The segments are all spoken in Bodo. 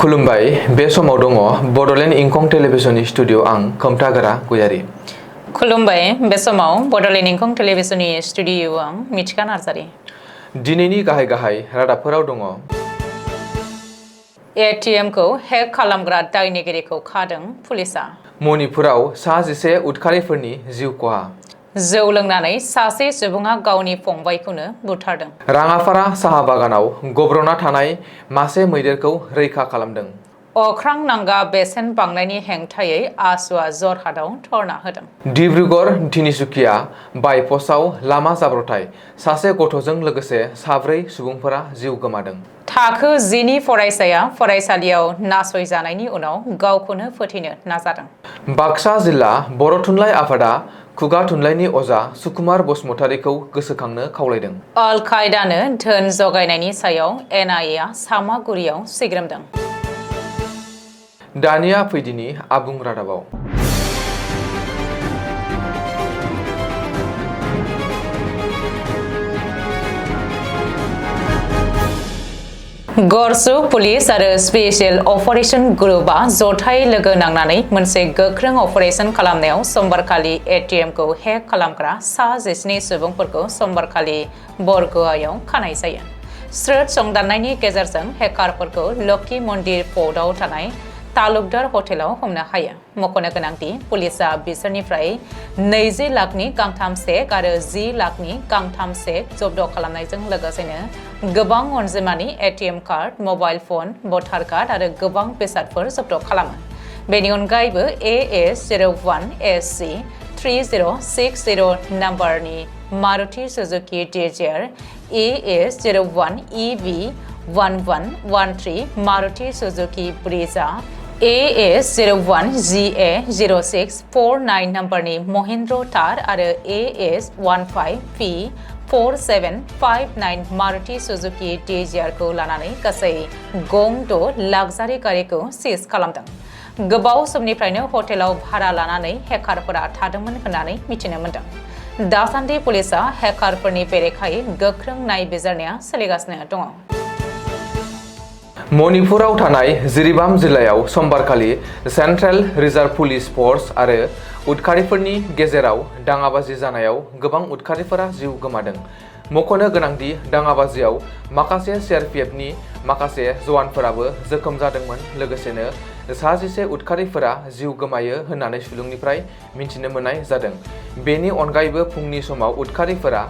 खुलुमबाय बे समाव दङ बडलेण्ड इंखं टेलिभिजननि स्टुडिअ आं खोमथागोरा गयारि। खुलुमबाय बे समाव बडलेण्ड इंखं टेलिभिजननि स्टुडिअ आं मिथिका नार्जारि। दिनैनि गाहाय रादाबफोराव दङ। एटीएम खौ हेक खालामग्रा दायनिगिरिखौ खादों पुलिसा। मणिपुराव सा 11 उदखारिफोरनि जिउ खहा। जौ लोंनानै सासे सुबुङा गावनि फंबायखौनो बुथारदों। राङापारा साहा बागानाव गब्रना थानाय मासे मैदेरखौ रैखा खालामदों। अख्रां नांगा बेसेन बांनायनि हेंथायै आसुआ जरहाटआव धरना होदों। डिब्रुगड़ तिनिसुकिया बाइपासआव लामा जाब्रबथाय सासे गथ'जों लोगोसे साब्रै सुबुंफोरा जिउ गोमादों। थाखो 10 नि फरायसाया फरायसालियाव नासयजानायनि उनाव गावखौनो फोथैनो नाजादों। बाक्सा जिल्ला बर' थुनलाइ आफादा खुगा थुनलाइनि अजा सुकुमार बसुमतारीखौ गोसोखांनो खावलायदों। अल कायदानो धोन जगायनायनि सायाव NIA आ सामागुरियाव सिग्रोमदों। दानिया फैदिनि आबुं रादाबाव। गरसु पुलिस आरो स्पेशल अपारेशन ग्रुपआ जथायै लोगो नांनानै मोनसे गोख्रों अपारेशन खालामनायाव समबारखालि एटीएम खौ हेक खालामग्रा सा 11 सुबुंफोरखौ समबारखालि बरगोआयाव खानाय जायो। स्रोद संदाननायनि गेजेरजों हेकारफोरखौ लक्की मन्दिर प'र्टआव थानाय तालुकदार हटेलाव हमनो हायो। मख'नो गोनांदि पुलिसआ बिसोरनिफ्राय 20 लाखनि गांथाम चेक आरो 10 लाखनि गांथाम चेक जब्द खालामनायजों लोगोसेनो गोबां अनजिमानि एटीएम कार्ड, मबाइल फन, भटार कार्ड आरो गोबां बेसादफोर जब्द खालामो। बेनि अनगायैबो AS01SC 3060 नाम्बारनि Maruti Suzuki Dzire, AS01EV 1113 Maruti Suzuki Brezza, AS01GA 0649 नाम्बारनि महिन्द्र थार आरो AS15P 4759 मारुति सुजुकी डिजायरखौ लानानै गासै गं 6 लाक्जारि गारिखौ सिज खालामदों। गोबाव समनिफ्रायनो हटेलाव भारा लानानै हेकारफोरा थादोंमोन होननानै मिथिनो मोन्दों। दासान्दि पुलिसआ हेकारफोरनि बेरेखायै गोख्रों नायबिजिरनाया सोलिगासिनो दङ। मणिपुराव थानाय जिरिबाम जिल्लायाव समबारखालि सेन्ट्रेल रिजार्भ पुलिस फर्स आरो उदखारिफोरनि गेजेराव दाङाबाजि जानायाव गोबां उदखारिफोरा जिउ गोमादों। मख'नो गोनांदि दाङाबाजियाव माखासे CRPFनि माखासे जवानफोराबो जोखोम जादोंमोन। लोगोसेनो सा 11 उदखारिफोरा जिउ गोमायो होननानै सुलुंनिफ्राय मिथिनो मोननाय जादों। बेनि अनगायैबो फुंनि समाव उदखारिफोरा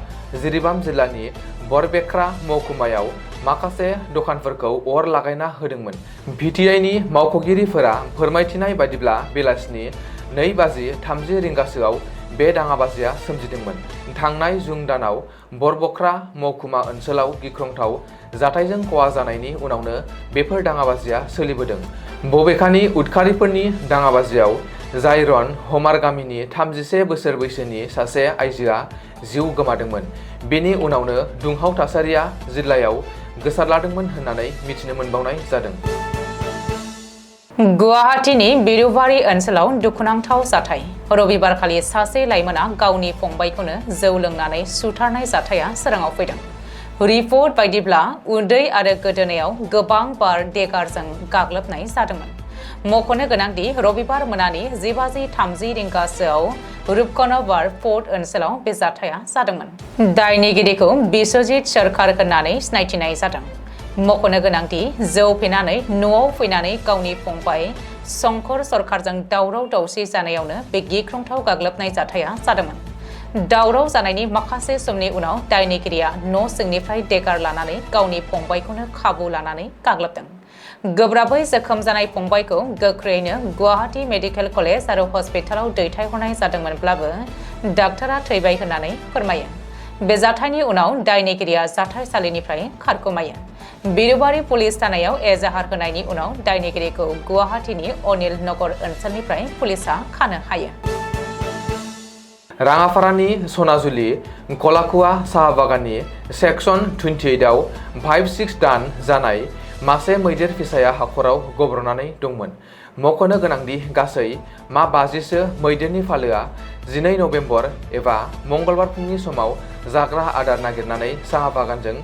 जिरिबाम जिल्लानि बरबेक्रा महकुमायाव माखासे दखानफोरखौ अर लागायना होदोंमोन। VTIनि मावख'गिरिफोरा फोरमायथिनाय बायदिब्ला बेलासिनि 2:30 रिंगासोआव बे दाङाबाजिया सोमजिदोंमोन। थांनाय जुन दानाव बरबक्रा महकुमा ओनसोलाव गिख्रंथाव जाथायजों खहा जानायनि उनावनो बेफोर दाङाबाजिया सोलिबोदों। बबेखानि उदखारिफोरनि दाङाबाजियाव जायरन हमार गामिनि 31 बोसोर बैसोनि सासे आइजोआ जिउ गोमादोंमोन। बेनि उनावनो दुंहाव थासारिया जिल्लायाव गोसारलादोंमोन होननानै मिथिनो मोनबावनाय जादों। गुवाहाटीनि बिरुबारी ओनसोलाव दुखुनांथाव जाथाय। रबिबारखालि सासे लाइमोना गावनि फंबायखौनो जौ लोंनानै सुथारनाय जाथाया सोराङाव फैदों। रिपर्ट बायदिब्ला उदै आरो गोदोनायाव गोबां बार देगारजों गाग्लोबनाय जादोंमोन। मख'नो गोनांदि रबिबार मोनानि 10:30 रिंगासोआव रुपकनगर पर्ट ओनसोलाव बे जाथाया जादोंमोन। दायनिगिरिखौ बिश्वजित सरकार होननानै सिनायथिनाय जादों। मख'नो गोनांदि जौ फेनानै न'आव फैनानै गावनि फंबाय शंकर सरकारजों दावराव दावसि जानायावनो बे गिख्रंथाव गाग्लोबनाय जाथाया जादोंमन। दावराव जानायनि माखासे समनि उनाव दायनिगिरिया न' सिंनिफ्राय देगार लानानै गावनि फंबायखौनो खाबु लानानै गाग्लोबदों। गोब्राबै जोखोम जानाय फंबायखौ गोख्रैनो गुवाहाटी मेडिकेल कलेज आरो हस्पिटालाव दैथायहरनाय जादोंमोनब्लाबो डाक्टारा थैबाय होननानै फोरमायो। बे जाथायनि उनाव दायनिगिरिया जाथायसालिनिफ्राय खारखोमायो। बिरुबारी पुलिस थानायाव एजाहार होनायनि उनाव दायनिगिरिखौ गुवाहाटीनि अनिल नगर ओनसोलनिफ्राय पुलिसआ खानो हायो। राङापारानि सनाजुली कलाकुवा साहा बागाननि सेक्सन 28 आव 5-6 दान जानाय मासे मैदेर फिसाया हाखराव गब्रनानै दंमोन। मख'नो गोनांदि गासै मा 50सो मैदेरनि फालोआ 12 नबेम्बर एबा मंगलबार फुंनि समाव जाग्रा आदार नागिरनानै साहा बागानजों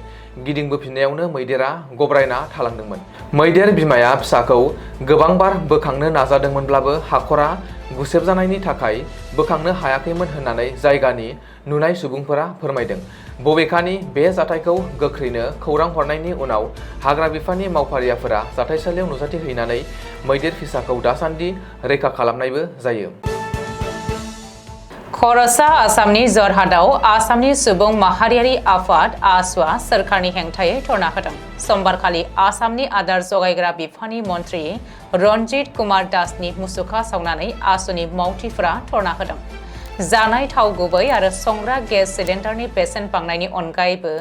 गिदिंबोफिननायावनो मैदेरा गब्रायना थालांदोंमोन। मैदेर बिमाया फिसाखौ गोबांबार बोखांनो नाजादोंमोनब्लाबो हाखरा गुसेब जानायनि थाखाय बोखांनो हायाखैमोन होननानै जायगानि नुनाय सुबुंफोरा फोरमायदों। बबेखानि बे जाथायखौ गोख्रैनो खौरां हरनायनि उनाव हाग्रा बिफाननि मावफारियाफोरा जाथायसालियाव नुजाथि हैनानै मैदेर फिसाखौ दासान्दि रैखा खालामनायबो जायो। खर'सा आसामनि जरहाटआव आसामनि सुबुं माहारियारि आफाद आसुआ सोरखारनि हेंथायै धरना होदों। समबारखालि आसामनि आदार जगायग्रा बिफाननि मन्थ्रि रन्जित कुमार दासनि मुसुखा सावनानै आसुनि मावथिफोरा धरना होदों। जानाय थाव गुबै आरो संग्रा गेस सिलिन्डारनि बेसेन बांनायनि अनगायैबो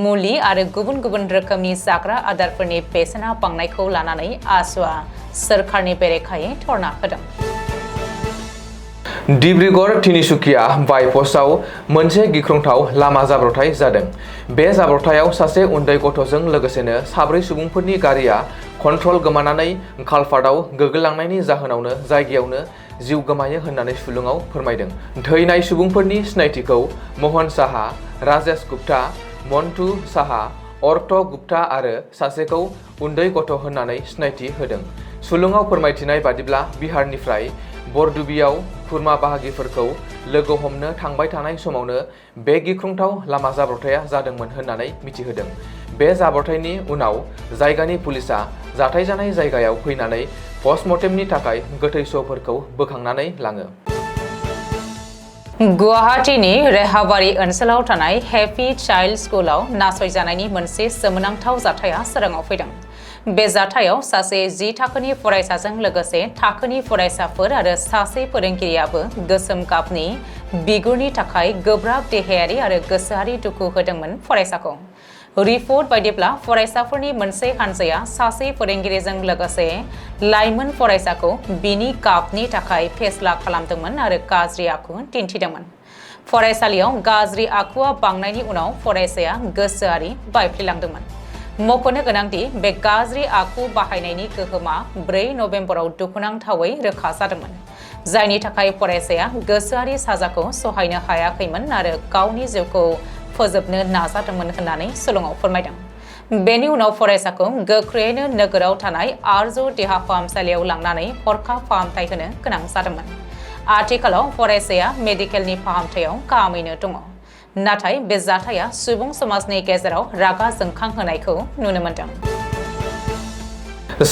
मुलि आरो गुबुन गुबुन रोखोमनि जाग्रा आदारफोरनि बेसेना बांनायखौ लानानै आसुआ सोरखारनि बेरेखायै धरना होदों। डिब्रुगड़ तिनिसुकिया बाइपासआव मोनसे गिख्रंथाव लामा जाब्रबथाय जादों। बे जाब्रबथायाव सासे उन्दै गथ'जों लोगोसेनो 4 सुबुंफोरनि गारिया कन्ट्रल गोमानानै कालभार्टआव गोग्लैलांनायनि जाहोनावनो जायगायावनो जिउ गोमायो होननानै सुलुङाव फोरमायदों। थैनाय सुबुंफोरनि सिनायथिखौ महन साहा, राजेश गुप्ता, मन्टु साहा, अर्थ गुप्ता आरो सासेखौ उन्दै गथ' होननानै सिनायथि होदों। सुलुङाव फोरमायथिनाय बादिब्ला बिहारनिफ्राय बरदुबियाव खुरमा बाहागिफोरखौ लोगो हमनो थांबाय थानाय समावनो बे गिख्रंथाव लामा जाब्रबथाया जादोंमोन होननानै मिथिहोदों। बे जाब्रबथायनि उनाव जायगानि पुलिसआ जाथाय जानाय जायगायाव फैनानै पस्टमर्टेमनि थाखाय गोथै सहफोरखौ बोखांनानै लाङो। गुवाहाटीनि रेहाबारि ओनसोलाव थानाय हेपि चाइल्ड स्कुलाव नासयजानायनि मोनसे सोमोनांथाव जाथाया सोराङाव फैदों। बे जाथायाव सासे 10 थाखोनि फरायसाजों लोगोसे थाखोनि फरायसाफोर आरो सासे फोरोंगिरियाबो गोसोम गाबनि बिगुरनि थाखाय गोब्राब देहायारि आरो गोसोआरि दुखु होदोंमोन फरायसाखौ। रिपर्ट बायदिब्ला फरायसाफोरनि मोनसे हानजाया सासे फोरोंगिरिजों लोगोसे लाइमोन फरायसाखौ बिनि गाबनि थाखाय फेस्ला खालामदोंमोन आरो गाज्रि आखु दिन्थिदोंमोन। फरायसालियाव गाज्रि आखुआ बांनायनि उनाव फरायसाया गोसोआरि बायफ्लेलांदोंमोन। मख'नो गोनांदि बे गाज्रि आखु बाहायनायनि गोहोमा 4 नबेम्बराव दुखुनांथावै रोखा जादोंमोन, जायनि थाखाय फरायसाया गोसोआरि साजाखौ सहायनो हायाखैमोन आरो गावनि जिउखौ फोजोबनो नाजादोंमोन होननानै सुलुङाव फोरमायदों। बेनि उनाव फरायसाखौ गोख्रैयैनो नोगोराव थानाय आर्ज देहा फाहामसालियाव लांनानै हरखाब फाहामथाय होनो गोनां जादोंमोन। आथिखालाव फरायसाया मेडिकेलनि फाहामथायाव गाहामैनो दङ। नाथाय बे जाथाया सुबुं समाजनि गेजेराव रागा जोंखांहोनायखौ नुनो मोन्दों।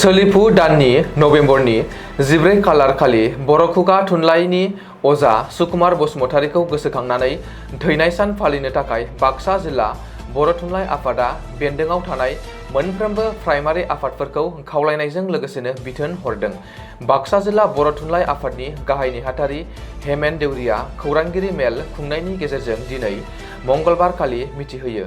सोलिफु दाननि नबेम्बरनि 14 खालारखालि बर' खुगा थुनलाइनि अजा सुकुमार बसुमतारीखौ गोसोखांनानै थैनाय सान फालिनो थाखाय बाक्सा जिल्ला बर' थुनलाइ आफादा बेन्दोंआव थानाय मोनफ्रोमबो प्राइमारि आफादफोरखौ खावलायनायजों लोगोसेनो बिथोन हरदों। बाक्सा जिल्ला बर' थुनलाइ आफादनि गाहाय नेहाथारि हेमेन देउरिया खौरांगिरि मेल खुंनायनि गेजेरजों दिनै मंगलबार खालि मिथिहोयो।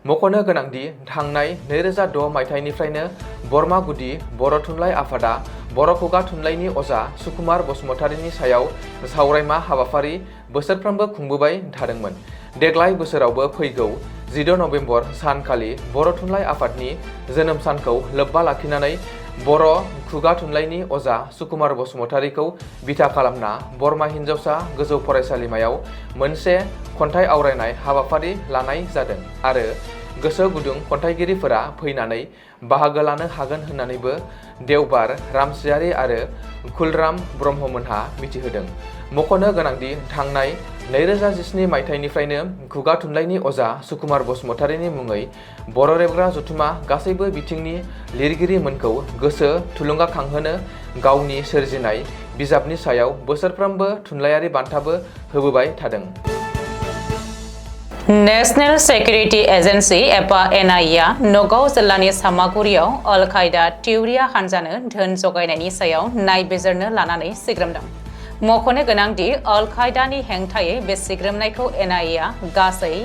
मख'नो गोनांदि थांनाय 2006 मायथाइनिफ्रायनो बरमागुदि बर' थुनलाइ आफादा बर' खुगा थुनलाइनि अजा सुकुमार बसुमतारीनि सायाव सावरायमा हाबाफारि बोसोरफ्रोमबो खुंबोबाय थादोंमोन। देग्लाय बोसोरावबो फैगौ 16 नबेम्बर सानखालि बर' थुनलाइ आफादनि जोनोम सानखौ लोब्बा लाखिनानै बर' खुगा थुनलाइनि अजा सुकुमार बसुमतारीखौ बिथा खालामना बरमा हिनजावसा गोजौ फरायसालिमायाव मोनसे खन्थाइ आवरायनाय हाबाफारि लानाय जादों आरो गोसो गुदुं खन्थाइगिरिफोरा फैनानै बाहागो लानो हागोन होननानैबो देवबार रामसियारि आरो कुलराम ब्रह्ममोनहा मिथिहोदों। मख'नो गोनांदि थांनाय 2017 मायथाइनिफ्रायनो खुगा थुनलाइनि अजा सुकुमार बसुमतारीनि मुङै बर' रेबग्रा जथुमा गासैबो बिथिंनि लिरगिरिमोनखौ गोसो थुलुंगाखांहोनो गावनि सोरजिनाय बिजाबनि सायाव बोसोरफ्रोमबो थुनलाइयारि बान्थाबो होबोबाय थादों। नेशनेल सिकिउरिटि एजेन्सि एबा NIA नगाव जिल्लानि सामागुरियाव अल कायदा टिउरिया हानजानो धोन जगायनायनि सायाव नायबिजिरनो लानानै सिग्रोमदों। मख'नो गोनांदि अल कायदानि हेंथायै बे सिग्रोमनायखौ NIA गासै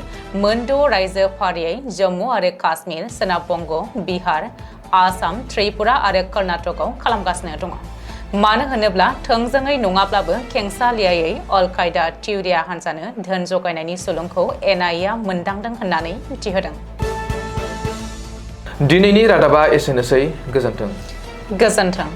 6 रायजो फारियै जम्मु आरो काश्मीर, सोनाब बंग, बिहार, आसाम, त्रिपुरा आरो कर्नाटकआव खालामगासिनो दङ। मानो होनोब्ला थोंजोङै नङाब्लाबो खेंसालियायै अल कायदा टिउरिया हानजानो धोन जगायनायनि सुलुंखौ NIA मोनदांदों होननानै मिथिहोदों। दिनैनि रादाबा एसेनोसै। गोजोन्थों। गोजोन्थों।